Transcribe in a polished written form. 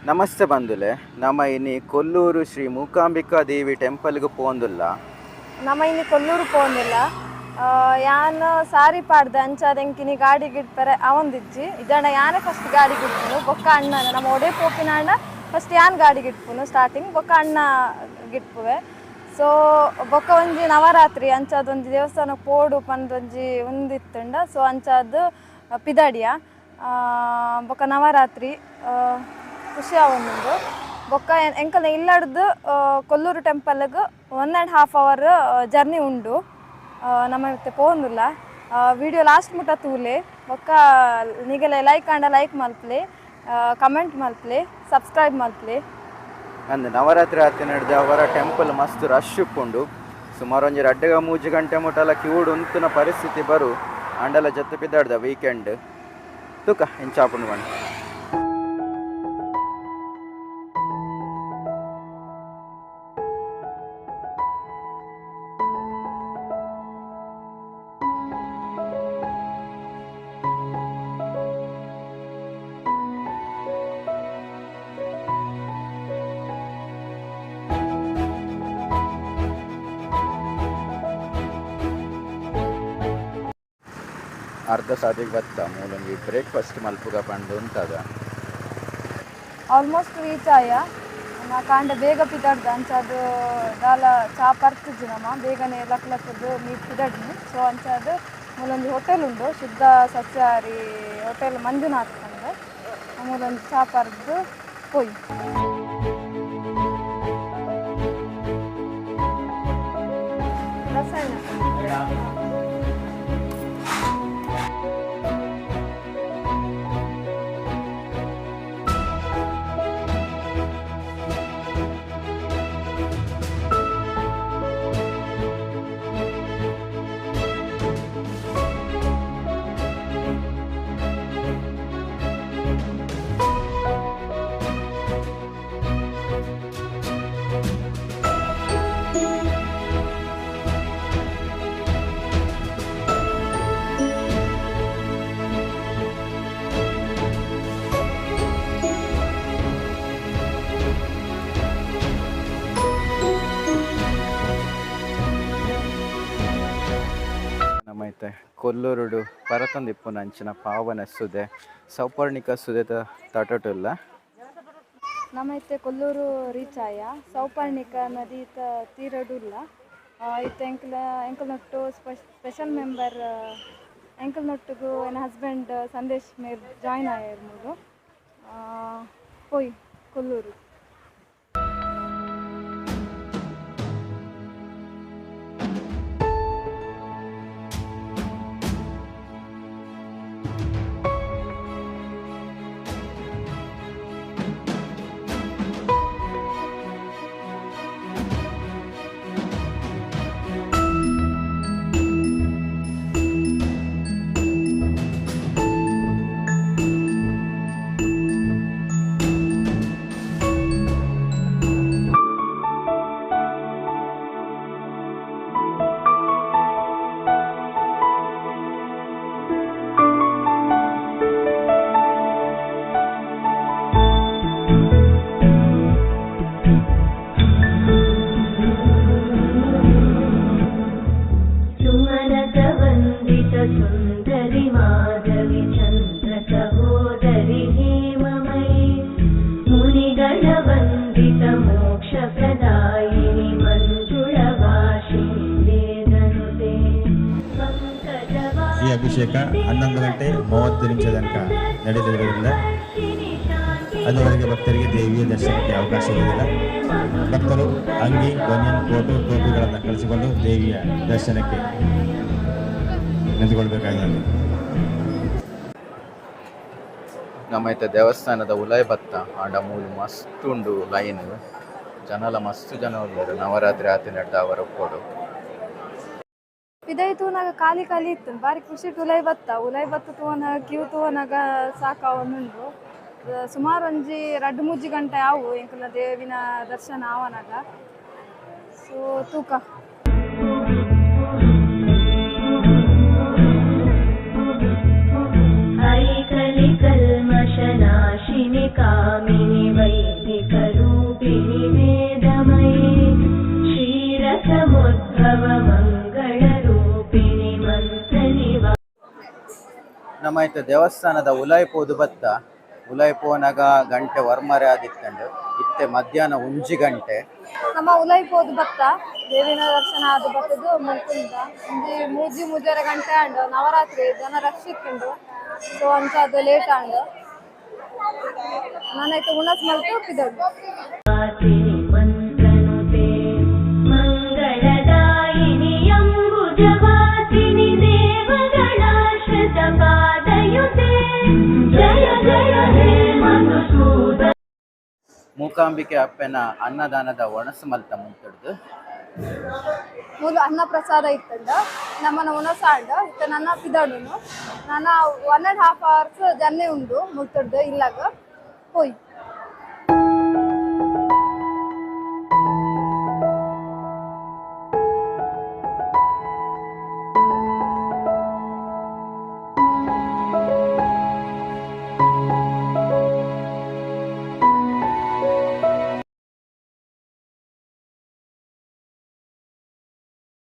ನಮಸ್ತೆ ಬಂದುಲೆ, ನಮ್ಮ ಇನಿ ಕೊಲ್ಲೂರು ಶ್ರೀ ಮೂಕಾಂಬಿಕಾ ದೇವಿ ಟೆಂಪಲ್ಗೆ ಪೋಂದುಲ್ಲ. ನಮ್ಮ ಇನಿ ಕೊಲ್ಲೂರು ಪೋಂದಿಲ್ಲ. ಯಾನ್ ಸಾರಿ ಪಾಡ್ದೆ ಅಂಚಾದ ಎಂಕಿನಿ ಗಾಡಿ ಗಿಡ್ಪೆರೆ ಅವಂದಿಜ್ಜಿ ಇದಣ್ಣ. ಯಾನೇ ಫಸ್ಟ್ ಗಾಡಿ ಗಿಡ್ಪುನು, ಬೊಕ್ಕ ಅಣ್ಣನ. ನಮ್ಮ ಒಡೆ ಪೋಪಿನ ಅಣ್ಣ ಫಸ್ಟ್ ಯಾನ್ ಗಾಡಿ ಗಿಡ್ಪುನು ಸ್ಟಾರ್ಟಿಂಗ್, ಬೊಕ್ಕ ಅಣ್ಣ ಗಿಡ್ಪುವೆ. ಸೊ ಬೊಕ್ಕ ಒಂಜಿ ನವರಾತ್ರಿ ಅಂಚಾದ ಒಂಜಿ ದೇವಸ್ಥಾನ ಪೋಡು ಪಂದೊಂಜಿ ಒಂದಿತ್ತುಂಡ. ಸೊ ಅಂಚಾದ್ ಪಿದಾಡಿಯ. ಬೊಕ್ಕ ನವರಾತ್ರಿ ಖುಷಿ ಆವೊಂದುಂಡು. ಬೊಕ್ಕ ಎಂಕಲ್ನ ಇಲ್ಲಡ್ದು ಕೊಲ್ಲೂರು ಟೆಂಪಲ್ಗ್ 1.5 ಅವರ್ ಜರ್ನಿ ಉಂಡು. ನಮ್ಮ ಇತ್ತೆ ಪೋವೊಂದುಲ್ಲ. ವಿಡಿಯೋ ಲಾಸ್ಟ್ ಮುಟ್ಟ ತೂಲೆ. ಬೊಕ್ಕ ನಿಗಲೆ ಲೈಕ್ ಆಂಡ ಲೈಕ್ ಮಲ್ಪಲೆ, ಕಮೆಂಟ್ ಮಲ್ಪಲೆ, ಸಬ್ಸ್ಕ್ರೈಬ್ ಮಲ್ಪಲೆ. ಅಂದ್, ನವರಾತ್ರಿ ಆತಿ ನಡೆದ ಅವರ ಟೆಂಪಲ್ ಮಸ್ತ್ ರಶ್ ಉಪ್ಪುಂಡು. ಸುಮಾರು ಒಂಜಿ ರಡ್ಡಗ ಮೂಜಿ ಗಂಟೆ ಮುಟ್ಟಲ ಕ್ಯೂಡ್ ಉಂತುನ ಪರಿಸ್ಥಿತಿ ಬರು. ಅಂಡಲ ಜೊತೆ ಪಿದಾಡ್ದ ವೀಕೆಂಡ್ ತೂಕ ಇಂಚಾಪುಂಡು ಬಣ್ಣ. ಅರ್ಧ ಸಾದಿಗೆ ಬತ್ತ ಮೂಲೊಂಜಿ ಬ್ರೇಕ್ಫಾಸ್ಟ್ ಮಲ್ಪುಗ ಪಂಡು ಉಂತದ. ಆಲ್ಮೋಸ್ಟ್ ರೀಚ್ ಆಯ. ನಾ ಕಾಂಡೆ ಬೇಗ ಪಿದಾಡ್ದ, ಅಂಚಾದ್ ದಾಲ ಚಾ ಪರ್ತಿಜ್ಜಿ. ನಮ್ಮ ಬೇಗನೆ ಲಕ್ ಲಕ್ಕದು ಮೀಟ್ ಪಿದಾಡ್ನಿ. ಸೊ ಅಂಚಾದ್ ಮೂಲೊಂಜಿ ಹೋಟೆಲ್ ಉಂಡು, ಶುದ್ಧ ಸಸ್ಯಾಹಾರಿ ಹೋಟೆಲ್ ಮಂಜುನಾಥ್ ಪಂದ್. ಮೂಲೊಂಜಿ ಚಾ ಪರ್ದು ಪೋಯಿ. ರಸಾಯನ. ನಮೈತೆ ಕೊಲ್ಲೂರುಡು ಪರತೊಂದಿಪ್ಪುನ ಅಂಚಿನ ಪಾವನ ಸುದೆ ಸೌಪರ್ಣಿಕ ಸುದೆತ ತಟಟುಲ್ಲ. ನಮ್ಮ ಇತ್ತೆ ಕೊಲ್ಲೂರು ರೀಚ್ ಆಯ. ಸೌಪರ್ಣಿಕ ನದಿ ತೀರಡುಲ್ಲ. ಇತ್ತೆ ಎಂಕಲ ಎಂಕಲ್ನೊಟ್ಟು ಸ್ಪೆಷಲ್ ಮೆಂಬರ್ ಎಂಕಲ್ನೊಟ್ಟುಗು ಎನ್ನ ಹಸ್ಬೆಂಡ್ ಸಂದೇಶ್ ಮೇರ್ ಜಾಯ್ನ್ ಆಯೆರ್ ಮೂಲು. ಪೋಯಿ ಕೊಲ್ಲೂರು. सुमनकवन्दित सुन्दरि माधवि चन्द्र सहोदरि हेममयि मुनिगणवन्दित मोक्षप्रदायिनि मञ्जुळभाषिणि वेदनुते. ಈ ಅಭಿಷೇಕ 11 ಗಂಟೆ 30 ನಿಮಿಷ ತನಕ ನಡೆಯಲಿರುವುದರಿಂದ ಅದುವರೆಗೆ ಭಕ್ತರಿಗೆ ದೇವಿಯ ದರ್ಶನಕ್ಕೆ ಅವಕಾಶ ಇರುವುದಿಲ್ಲ. ಭಕ್ತರು ಅಂಗಿ, ಬನಿಯನ್, ಕೋಟು, ಟೋಪಿಗಳನ್ನು ಕಳಿಸಿಕೊಂಡು ದೇವಿಯ ದರ್ಶನಕ್ಕೆ ನಿಂತುಕೊಳ್ಬೇಕಾಗಿದೆ. ನಮೈತೆ ದೇವಸ್ಥಾನದ ಉಲಾಯ್ ಬತ್ತ. ಆಂಡ ಮೂಲು ಮಸ್ತ್ ಉಂಡು ಲೈನ್. ಜನಲ ಮಸ್ತ್ ಜನ ಉಲ್ಲೆರ್ ನವರಾತ್ರಿ ಆತಿನೆಡ್ದ್ ಅವರ ಉಪ್ಪೊಡು. ಪಿದಯಿ ತೂನಗ ಖಾಲಿ ಖಾಲಿ ಇತ್ತು. ಬಾರಿ ಖುಷಿಟ್ ಉಲಾಯಿ ಬತ್ತ. ಉಲಾಯಿ ಬತ್ತ ತೂವನಗ ಕ್ಯೂ ತೂವನಗ ಸಾಕಾವೊಂದುಂಡು. ಸುಮಾರು ಒಂಜಿ ರಡ್ಡ್ ಮೂಜಿ ಗಂಟೆ ಆವು ಎಂಕಲ್ನ ದೇವಿನ ದರ್ಶನ ಆವನಗ. ಸೊ ತೂಕ. हरि कलिकल्मषनाशिनि कामिनि. ನಮ್ಮ ಇತ್ತೆ ದೇವಸ್ಥಾನದ ಉಲಾಯಿ ಪೋದು ಬತ್ತ. ಉಲಾಯಿ ಪೋನಾಗ ಗಂಟೆ ವರ್ಮರೆ ಆದಿತ್ತಂಡು. ಇತ್ತೆ ಮಧ್ಯಾಹ್ನ 1 ಗಂಟೆ. ನಮ್ಮ ಉಲೈ ಪೋದು ಬತ್ತ, ದೇವಿನ ದರ್ಶನ ಆದ್ ಬತ್ತದು ಮುಲ್ಕುಂದ. ಒಂಜಿ ಮೂಜಿ 3.5 ಗಂಟೆ ಆಂಡ್. ನವರಾತ್ರಿ ಜನ ರಶ್ ಇತ್ತುಂಡು, ಸೊ ಅಂಚಾದ್ ಲೇಟ್ ಆಂಡ್. ನಾನೈತೆ ಉಣಸ್ ಮಲ್ತು ಪಿದಡ್ಡು. वासिनि मन्त्रनुते, मङ्गलदायिनि अम्बुजवासिनि, देवगणाश्रितपादयुते, जय जय हे मधुसूद ಮೂಕಾಂಬಿಕೆ ಅಪ್ಪೆನ ಅನ್ನದಾನದ ಒಣಸು ಮಲ್ತ ಮುಂತಡ್ದು. ಮೂಲು ಅನ್ನ ಪ್ರಸಾದ ಇತ್ತಂಡ. ನಮ್ಮನ ಉಣಸ ಆಂಡ್. ಇತ್ತೆ ನನ್ನ ಪಿದಡುನು. ನನ್ನ 1.5 ಅವರ್ಸ್ ಜರ್ನಿ ಉಂಡು ಮುಲ್ತಡ್ದು ಇಲ್ಲಾಗ. ಪೋಯ್.